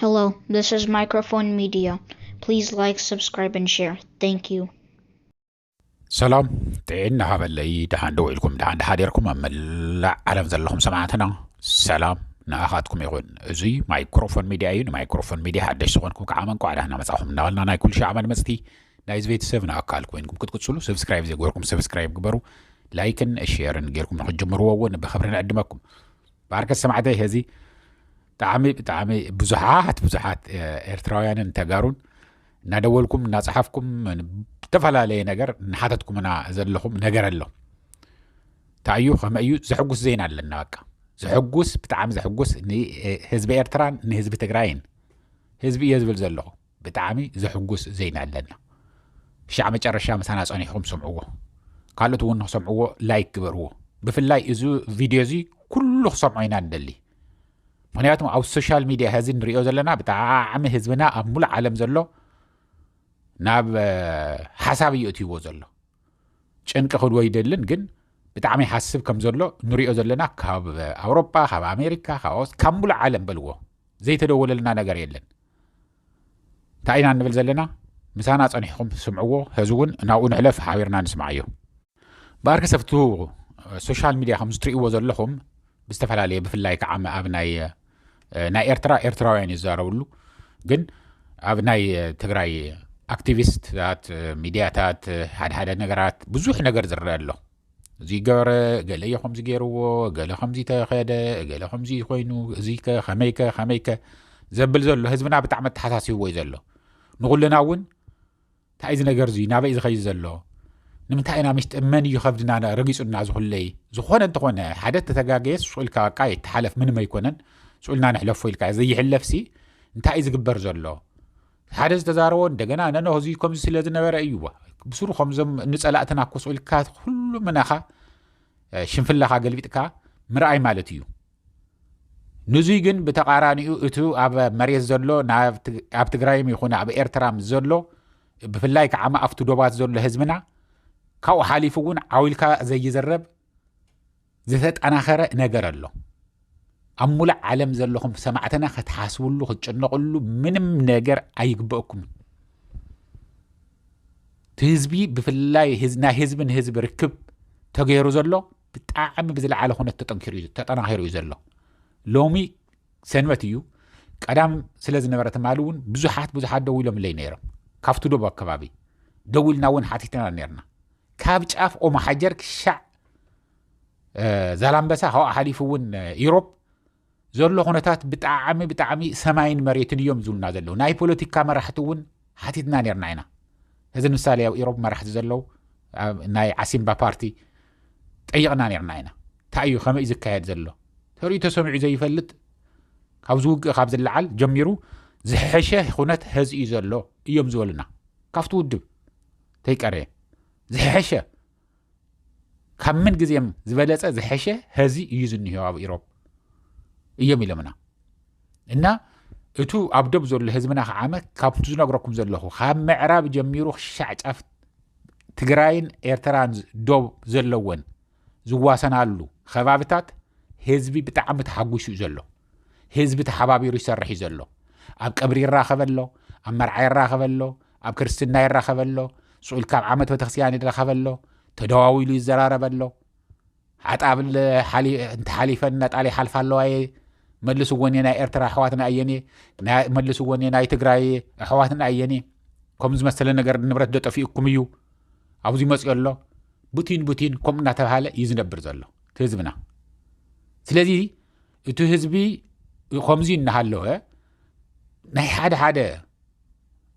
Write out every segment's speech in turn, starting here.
Hello, this is Microphone Media. Please like, subscribe, and share. Thank you. ሰላም ጥዕና ሃበለይ። ደሓን ደው ኢልኩም፣ ደሓን ደሓዲርኩም ኣብ መላእ ዓለም ዘለኹም ሰማዕትና ሰላም ንኣኻትኩም ይኹን። እዚ ማይክሮፎን ሚድያ እዩ። ንማይክሮፎን ሚድያ ሓደሽ ዝኾንኩም ከዓ መንቋዕ ደህና መጻኹም እናበልና ናይ ኩሉ ሻዕ መድመፅቲ ናይ እዚ ቤተሰብ ንኣካል ኮይንኩም ክትቅፅሉ ሰብስክራይብ ዘይገበርኩም ሰብስክራይብ ግበሩ። ላይክን ሼርን ጌርኩም ንክትጅምርዎ እውን ብክብሪ ንዕድመኩም። ባርከት ሰማዕተይ፣ ሄዚ ብጣዕሚ ብጣዕሚ ብዙሓት ብዙሓት ኤርትራውያንን ተጋሩን እናደወልኩም እናፀሓፍኩም ዝተፈላለየ ነገር እናሓተትኩምና ዘለኹም ነገር ኣሎ። እንታይ እዩ ከመይ እዩ? ዘሕጉስ ዜና ኣለና። በቃ ዘሕጉስ፣ ብጣዕሚ ዘሕጉስ ንህዝቢ ኤርትራን ንህዝቢ ትግራይን ህዝቢ እየ ዝብል ዘለኹ። ብጣዕሚ ዘሕጉስ ዜና ኣለና። ክሻዕ መጨረሻ ምሳና ጸኒሕኩም ስምዕዎ። ካልኦት እውን ንክሰምዕዎ ላይክ ግበርዎ። ብፍላይ እዚ ቪድዮ እዚ ኩሉ ክሰምዖ ኢና ንደሊ። ምክንያቱም ኣብ ሶሻል ሚድያ ሀዚ ንሪኦ ዘለና ብጣዕሚ ህዝብና ኣብ ሙሉእ ዓለም ዘሎ ናብ ሓሳብ እዩ እትይዎ ዘሎ። ጭንቂ ክህልዎ ይደልን፣ ግን ብጣዕሚ ይሓስብ ከም ዘሎ ንሪኦ ዘለና ካብ ኣውሮጳ፣ ካብ ኣሜሪካ፣ ካብ ኣውስ- ካብ ሙሉእ ዓለም በልዎ ዘይተደወለልና ነገር የለን። እንታይ ኢና እንብል ዘለና? ምሳና ጸኒሕኩም ስምዕዎ። ሀዚ እውን ናብኡ ንሕለፍ፣ ሓቢርና ንስማዓዮ። ብኣርከሰብቱ ሶሻል ሚድያ ከም ዝትርእይዎ ዘለኹም ብዝተፈላለየ ብፍላይ ከዓ ኣብ ናይ ናይ ኤርትራ ኤርትራውያን ይዛረብሉ፣ ግን ኣብ ናይ ትግራይ ኣክቲቪስትታት ሚድያታት ሓደ ሓደ ነገራት ብዙሕ ነገር ዝረአ ኣሎ። እዚ ገበረ፣ ገለ እዮ ከምዚ ገይርዎ፣ ገለ ከምዚ ተኸደ፣ ገለ ከምዚ ኮይኑ፣ እዚ ከ ከመይከ ከመይከ ዘብል ዘሎ ህዝብና ብጣዕሚ ኣተሓሳሲብዎ እዩ ዘሎ። ንኩልና እውን እንታይ እዚ ነገር እዚ ናበይ ዝኸይድ ዘሎ? ንምንታይ ኢና ምሽጢ መን እዩ ከብድና ረጊጹና ዝኹለይ? ዝኾነ እንተኾነ ሓደ ተተጋገየስ ስቕ ኢልካ በቃ ይተሓለፍ፣ ምንም ኣይኮነን፣ ስቕ ኢልና ንሕለፎ ኢልካ ዘይሕለፍሲ እንታይ እዩ ዝግበር ዘሎ? ሓደ ዝተዛረቦ እንደገና ነኖ እዚ ከምዚ ስለ ዝነበረ እዩ። ብስሩ ከምዞም ንጸላእትና እኮ ስቕ ኢልካ ኩሉ ምናኻ ሽንፍላኻ ገልቢጥካ ምርኣይ ማለት እዩ። ንዙይ ግን ብተቓራኒኡ እቱ ኣብ መሬት ዘሎ ኣብ ትግራይም ይኹን ኣብ ኤርትራም ዘሎ ብፍላይ ከዓ ኣብቲ ዶባት ዘሎ ህዝብና ካብኡ ሓሊፉ እውን ዓው ኢልካ ዘይዝረብ ዝተጠናኸረ ነገር ኣሎ። ኣብ ሙሉእ ዓለም ዘለኹም ሰማዕትና ክትሓስብሉ ክትጭነቕሉ ምንም ነገር ኣይግበእኩም። እቲ ህዝቢ ብፍላይ ህዝ- ናይ ህዝቢ ንህዝቢ ርክብ ተገይሩ ዘሎ ብጣዕሚ ብዝለዓለ ኩነት ተጠንኪሩ እዩ ተጠናኺሩ እዩ ዘሎ። ሎሚ ሰንበት እዩ። ቀዳም ስለ ዝነበረ ትማሊ እውን ብዙሓት ብዙሓት ደው ኢሎምለይ ነይሮም ካብቲ ዶብ ኣከባቢ ደው ኢልና እውን ሓቲትና ነርና። ካብ ጫፍ ኦማሓጀር ክሻዕ ዛላምበሳ ካብኡ ሓሊፉ እውን ኢሮብ ዘሎ ኩነታት ብጣዕሚ ብጣዕሚ ሰማይን መሬትን እዮም ዝብሉና ዘለዉ። ናይ ፖለቲካ መራሕቲ እውን ሓቲትና ነርና ኢና። እዚ ንምሳሌ ኣብ ኢሮብ መራሕቲ ዘለዉ ናይ ዓሲምባ ፓርቲ ጠይቕና ነርና ኢና። እንታይ እዩ ከመይ ዝካየድ ዘሎ ተሪኡ ተሰሚዑ ዘይፈልጥ ካብዚ ውግእ ካብ ዝለዓል ጀሚሩ ዝሐሸ ኩነት ሀዚ እዩ ዘሎ እዮም ዝበሉና። ካብቲ ውድብ ተይቀረየ ዝሐሸ ካብ ምን ግዜም ዝበለጸ ዝሐሸ ሀዚ እዩ ዝኒሆ ኣብ ኢሮብ እዮም ኢሎምና። እና እቱ ኣብ ዶብ ዘሎ ህዝብና ከዓመ ካብቲ ዝነግረኩም ዘለኹ ካብ ምዕራብ ጀሚሩ ክሻዕ ጫፍ ትግራይን ኤርትራን ዶብ ዘለወን ዝዋሰናሉ ከባብታት ህዝቢ ብጣዕሚ ተሓጒሱ እዩ ዘሎ። ህዝቢ ተሓባቢሩ ይሰርሕ እዩ ዘሎ። ኣብ ቀብሪ ይራኸበ ኣሎ፣ ኣብ መርዓ ይራኸበ ኣሎ፣ ኣብ ክርስትና ይራኸበ ኣሎ፣ ስኡል ካብ ዓመት ቤተክርስትያን ይራኸበ ኣሎ፣ ተደዋዊሉ ይዘራረበ ኣሎ። ሓጣብል እንተሓሊፈን ናጣል ይሓልፋ ኣለዋ እየ መልስወን እየ ናይ ኤርትራ ኣሕዋትና እየን እየ መልስወን እየ ናይ ትግራይ ኣሕዋትና እየን እየ ከም ዝመሰለ ነገር ንብረት ደጠፊኡኩም እዩ ኣብዚ መፅኦ ኣሎ ቡቲን ቡቲን ከምኡ እናተባሃለ እዩ ዝነብር ዘሎ እቲ ህዝብና። ስለዚ እቲ ህዝቢ ከምዚ እናሃለወ ናይ ሓደ ሓደ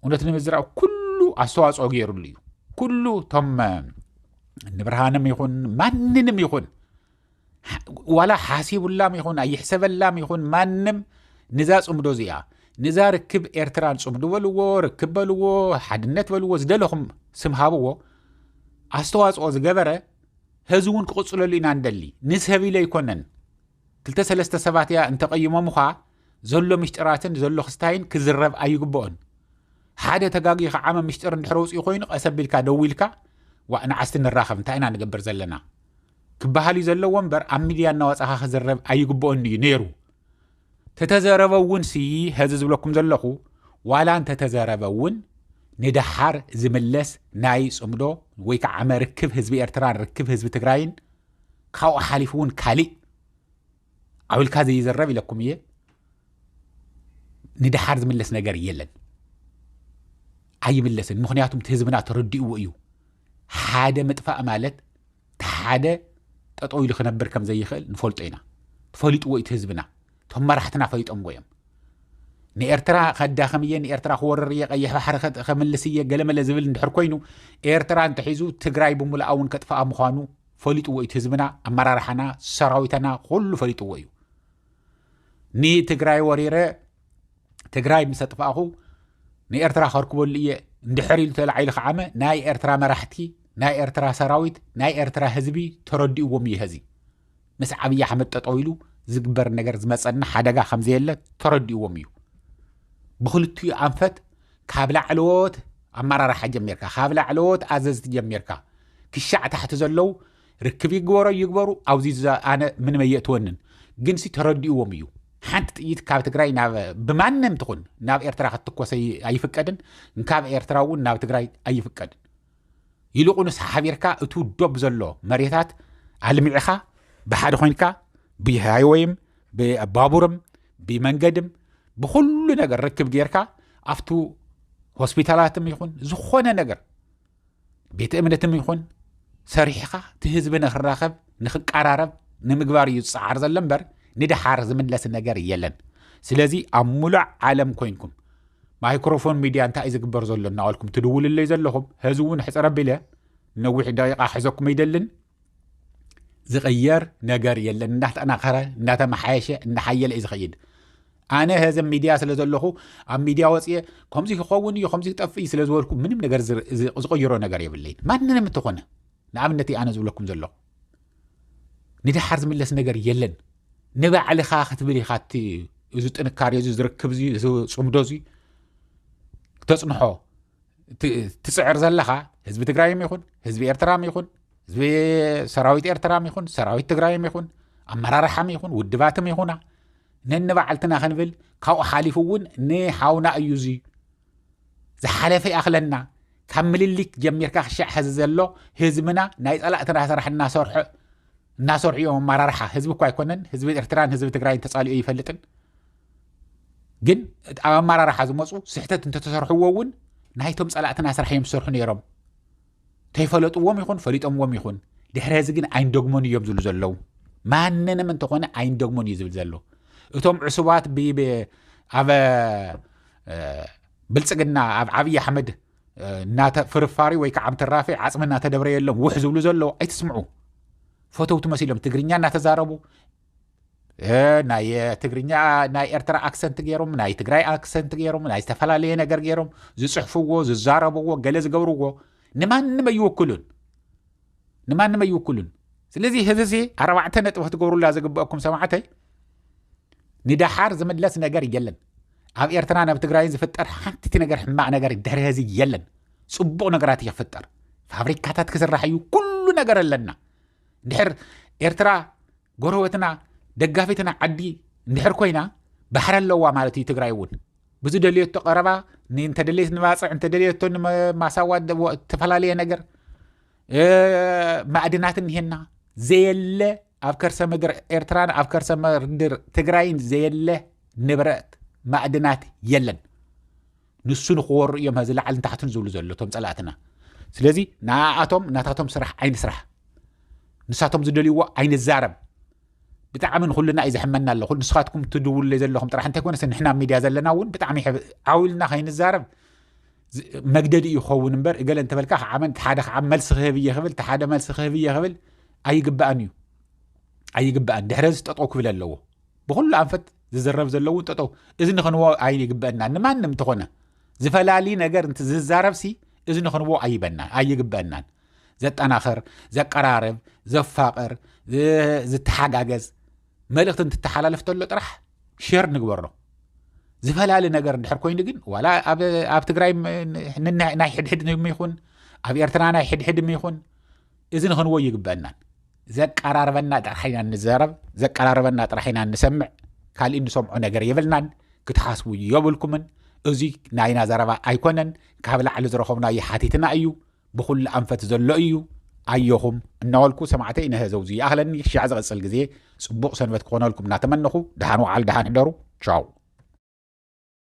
እውነት ንምዝራብ ኩሉ ኣስተዋፅኦ ገይሩሉ እዩ። ኩሉ እቶም ንብርሃንም ይኹን ማንንም ይኹን ዋላ ሓሲቡላም ይኹን ኣይሕሰበላም ይኹን ማንም ንዛ ፅምዶ እዚኣ ንዛ ርክብ ኤርትራን ፅምዶ በልዎ ርክብ በልዎ ሓድነት በልዎ ዝደለኹም ስም ሃብዎ ኣስተዋፅኦ ዝገበረ ህዚ እውን ክቕፅለሉ ኢና ንደሊ። ንሰብ ኢለ ኣይኮነን ክልተ ሰለስተ ሰባት እያ እንተቐይሞምኻ ዘሎ ምሽጥራትን ዘሎ ክስታይን ክዝረብ ኣይግብኦን። ሓደ ተጋጊ ከዓመ ምሽጥር እንድሕር ወፅኡ ኮይኑ ቀስ ኣቢልካ ደው ኢልካ ዋእ ንዓስቲ ንራኸብ እንታይ ኢና ንገብር ዘለና ክበሃል እዩ ዘለዎ እምበር ኣብ ሚድያ እናወፃኻ ክዝረብ ኣይግብኦን እዩ ነይሩ። ተተዘረበ እውን ሲ ሀዚ ዝብለኩም ዘለኹ ዋላ እንተተዘረበ እውን ንደሓር ዝምለስ ናይ ጽምዶ ወይ ከዓ መርክብ ህዝቢ ኤርትራን ርክብ ህዝቢ ትግራይን ካብኡ ሓሊፉ እውን ካሊእ ዓውልካ ዘይዘረብ ኢለኩም እየ። ንደሓር ዝምለስ ነገር የለን፣ ኣይምለስን። ምክንያቱም እቲ ህዝብና ተረዲእዎ እዩ። ሓደ ምጥፋእ ማለት እቲ ሓደ ጠጠው ኢሉ ክነብር ከም ዘይኽእል ንፈልጦ ኢና። ተፈሊጥዎ እዩ እቲ ህዝብና። እቶም መራሕትና ፈሊጦምዎ እዮም። ንኤርትራ ከዳኸም እየ፣ ንኤርትራ ክወርር እየ፣ ቀይሕ ባሕሪ ከ- ከምልስ እየ፣ ገለመለ ዝብል እንድሕር ኮይኑ ኤርትራ እንተሒዙ ትግራይ ብምልኣ እውን ከጥፍኣ ምዃኑ ፈሊጥዎ እዩ እቲ ህዝብና፣ ኣመራርሓና፣ ሰራዊተና ኩሉ ፈሊጥዎ እዩ። ንትግራይ ወሪረ ትግራይ ምስ ኣጥፋእኹ ንኤርትራ ከርክበሉ እየ እንድሕር ኢሉ ተላዒሉ ከዓመ ናይ ኤርትራ መራሕቲ፣ ናይ ኤርትራ ሰራዊት፣ ናይ ኤርትራ ህዝቢ ተረዲእዎም እዩ። ሀዚ ምስ ዓብዪ ኣሕመድ ጠጠው ኢሉ ዝግበር ነገር ዝመፀና ሓደጋ ከምዘየለ ተረዲእዎም እዩ። ብክልቲኡ ኣንፈት ካብ ላዕለዎት ኣመራርሓ ጀሚርካ፣ ካብ ላዕለዎት ኣዘዝቲ ጀሚርካ ክሻዕ ታሕቲ ዘለዉ ርክብ ይግበሮ ይግበሩ ኣብዚ ኣነ ምንም ኣየእትወንን። ግንሲ ተረዲእዎም እዩ። ሓንቲ ጥይት ካብ ትግራይ ናብ ብማንም ትኹን ናብ ኤርትራ ክትትኮስ ኣይፍቀድን። ካብ ኤርትራ እውን ናብ ትግራይ ኣይፍቀድን። ይልቁንስ ሓቢርካ እቲ ዶብ ዘሎ መሬታት ኣልሚዕኻ ብሓደ ኮይንካ ብሃይወይም ብባቡርም ብመንገድም ብኩሉ ነገር ርክብ ጌርካ ኣብቱ ሆስፒታላትም ይኹን ዝኾነ ነገር ቤተ እምነትም ይኹን ሰሪሕኻ እቲ ህዝቢ ንክራኸብ ንክቀራረብ ንምግባር እዩ ዝፀዓር ዘሎ እምበር ንደሓር ዝምለስ ነገር የለን። ስለዚ ኣብ ሙሉእ ዓለም ኮይንኩም ማይክሮፎን ሚድያ እንታይ እዩ ዝግበር ዘሎ እናበልኩም ትድውልለይ ዘለኹም ህዚ እውን ሕፅር ኣቢለ ነዊሕ ደቂቃ ክሕዘኩም ኣይደልን። ዝቕየር ነገር የለን። እንዳተጠናኸረ እንዳተመሓየሸ እንዳሓየለ እዩ ዝኸይድ። ኣነ ህዚ ሚድያ ስለ ዘለኹ ኣብ ሚድያ ወፅየ ከምዚ ክኸውን እዩ ከምዚ ክጠፍእ እዩ ስለ ዝበልኩ ምንም ነገር ዝር- ዝ- ዝቕይሮ ነገር የብለይን። ማንንም እንተኾነ ንኣብነት እዩ ኣነ ዝብለኩም ዘለኹ ንደሓር ዝምለስ ነገር የለን። ንባዕልኻ ክትብል ኢኻ እቲ እዚ ጥንካሬ እዚ ዝርክብ እዚ እዚ ፅምዶ እዚ ክተፅንሖ ት- ትፅዕር ዘለኻ ህዝቢ ትግራይም ይኹን ህዝቢ ኤርትራም ይኹን ህዝቢ ሰራዊት ኤርትራም ይኹን ሰራዊት ትግራይም ይኹን ኣመራርሓም ይኹን ውድባትም ይኹና ነንባዕልትና ክንብል ካብኡ ሓሊፉ እውን ንሓውና እዩ እዚ ዝሓለፈ ይኣኽለና ካብ ምልሊክ ጀሚርካ ክሻዕ ሕዚ ዘሎ ህዝብና ናይ ፀላእትና ስራሕ እናሰርሑ እናሰርሑ እዮም ኣመራርሓ ህዝቢ እኳ ኣይኮነን ህዝቢ ኤርትራን ህዝቢ ትግራይን ተፃሊኦ ይፈልጥን ግን ኣብ ኣመራርሓ ዝመፁ ስሕተት እንተተሰርሕዎ እውን ናይቶም ፀላእትና ስራሕ እዮም ዝሰርሑ ነይሮም ተይፈለጥዎም ይኹን ፈሊጦምዎም ይኹን ድሕሪ ህዚ ግን ኣይንደግሞን እዮም ዝብሉ ዘለዉ ማንንም እንተኾነ ኣይንደግሞን እዩ ዝብል ዘሎ እቶም ዕሱባት ብ- ብ- ኣብ እ፣ ብልፅግና ኣብ ዓብዪ ኣሕመድ እ፣ እናተ- ፍርፋሪ ወይ ከዓ ምትራፊ ዓፅሚ እናተደብረየሎም ውሕ ዝብሉ ዘለዉ ኣይትስምዑ ፈተውቲ መሲሎም ትግርኛ እናተዛረቡ እ፣ ናይ ትግርኛ ናይ ኤርትራ ኣክሰንት ገይሮም ናይ ትግራይ ኣክሰንት ገይሮም ናይ ዝተፈላለየ ነገር ገይሮም ዝፅሕፍዎ ዝዛረብዎ ገለ ዝገብርዎ ንማንም ኣይውክሉን ንማንም ኣይውክሉን ስለዚ ህዝዚ ኣርባዕተ ነጥቢ ክትገብሩላ ዝግበአኩም ሰማዕተይ ንደሓር ዝምለስ ነገር የለን ኣብ ኤርትራን ኣብ ትግራይን ዝፍጠር ሓንቲ ነገር ሕማቕ ነገር ድሕሪ ህዚ የለን ፅቡቕ ነገራት ይፍጠር ፋብሪካታት ክስራሕ እዩ ኩሉ ነገር ኣለና ድሕር ኤርትራ ጎረበትና ደጋፊትና ዓዲ እንድሕር ኮይና ባሕሪ ኣለዋ ማለት እዩ ትግራይ እውን ብዝደልየቶ ቀረባ እንተደልየት ንባፅዕ እንተደልየቶ ማሳዋ ዝተፈላለየ ነገር ማእድናት እኒሄና ዘየለ ኣብ ከርሰ ምድር ኤርትራን ኣብ ከርሰ ምድር ትግራይን ዘየለ ንብረት ማእድናት የለን ንሱ ንክወሩ እዮም ዚ ላዕልን ታሕትን ዝብሉ ዘሎ እቶም ፀላእትና ስለዚ ንኣኣቶም ናታቶም ስራሕ ዓይኒ ስራሕ ንሳቶም ዝደልይዎ ኣይንዛረብ ብጣዕሚ ንኩልና እዩ ዘሕመና ኣሎ ንስኻትኩም ትድውሉለይ ዘለኹም ጥራሕ እንተይኮነስ ንሕና ኣብ ሚድያ ዘለና እውን ብጣዕሚ ዓው ኢልና ከይንዛረብ መግደዲ እዩ ክኸውን እምበር እገለ እንተበልካ ከዓመ ሓደ ከዓ መልሲ ክህብ እየ ክብል ሓደ መልሲ ክህብ እየ ክብል ኣይግባእን እዩ ኣይግባእን ድሕረ ዝጠጠው ክብል ኣለዎ ብኩሉ ኣንፈት ዝዝረብ ዘለውን ጠጠው እዚ ንኽንዎ ኣይግበአና ንማንም እንተኾነ ዝፈላሊ ነገር ዝዛረብሲ እዚ ንኽንዎ ኣይበና ኣይግበአናን ዘጠናኽር ዘቀራርብ ዘፋቅር ዝተሓጋገዝ መልእኽቲ እንትተሓላለፍ ተሎ ጥራሕ ሸር ንግበሮ ዝፈላሊ ነገር እንድሕር ኮይኑ ግን ዋላ ኣብ ትግራይ ናይ ሕድሕድ ይኹን ኣብ ኤርትራ ናይ ሕድሕድ ይኹን እዚ ንኽንዎ ይግበአናን ዘቀራርበና ጥራሕ ኢና ንዘረብ ዘቀራርበና ጥራሕ ኢና ንሰምዕ ካልእ እንሰምዖ ነገር የብልናን። ክትሓስቡ የብልኩምን። እዚ ናይና ዘረባ ኣይኮነን። ካብ ላዕሊ ዝረኸብናዮ ሓቲትና እዩ። ብኹሉ ኣንፈት ዘሎ እዩ። ኣየኹም እናበልኩ ሰማዕተይ ነሀ ዘውዚ ይኣኽለኒ። ሽዕ ዝቐጽል ግዜ ጽቡቕ ሰንበት ክኾነልኩም እናተመነኹ፣ ደሓን ወዓል፣ ደሓን ሕደሩ። ቻው።